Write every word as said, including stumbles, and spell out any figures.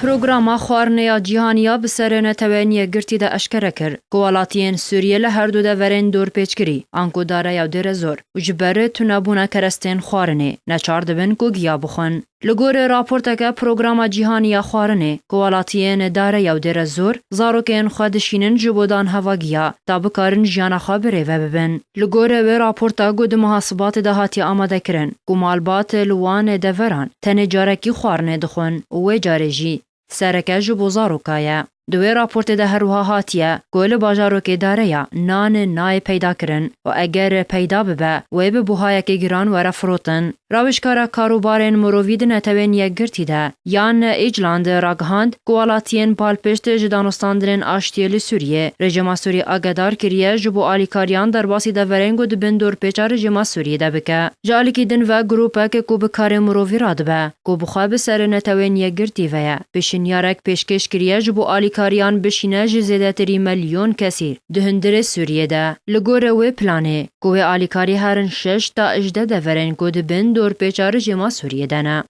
Programa Xwarinê ya Cîhanî ya bi serê Neteweyên Yekgirtî de eşkere kir ku welatiyên Sûriyê li her du deverên dorpêçkirî, anku Dareya û Dêrezor, û ji ber tunebûna kerestên xwarinê neçar dibin ku giya bixwin. Li gorî raporteke Programa Cîhanî ya Xwarinê, ku welatiyên Dareya û Dêrezor zarokên xwe dişînin ji bo dan heva giya, ta bikarin jiyana xwe birêve bibin. Li gorî wê raporta ku di meha Sibatê de hatiye amadekirin, ku malbat li wan deveran tenê carekî xwarinê dixwin û wê carê jî sereke ji bo zaroka ye. Di wê raportê de her wiha hatiye ku li bajarokê Dareya nan nayê peyda kirin û eger peyda bibe, wê bi buhayekê giran were firotin. Rawêjkara karûbarên mirovî di Netewên Yekgirtî de, Jan Egeland, ragihand ku welatiyên palpişt ji danûstandinên aştiyê li Sûriyê, rejîma Sûrî agedar kiriye ji bo alîkariyan derbasî deverên ku di bin dorpêça rejîma Sûriyê de bike. Ji alîkî din ve grûpek ku bi karê mirovî radibe, ku bi xwe bi serê Netewên Yekgirtî ve ye, pêşinyarek pêşkêş kiriye ji bo alîkariyan bişîne ji zêdetirî milyon kesî di hundirê Sûriyê de. Li gorî wê planê, ku wê alîkarî herin şeş ta hejdeh deverên ku di bin dorpêça rejîma Sûriyê de ne.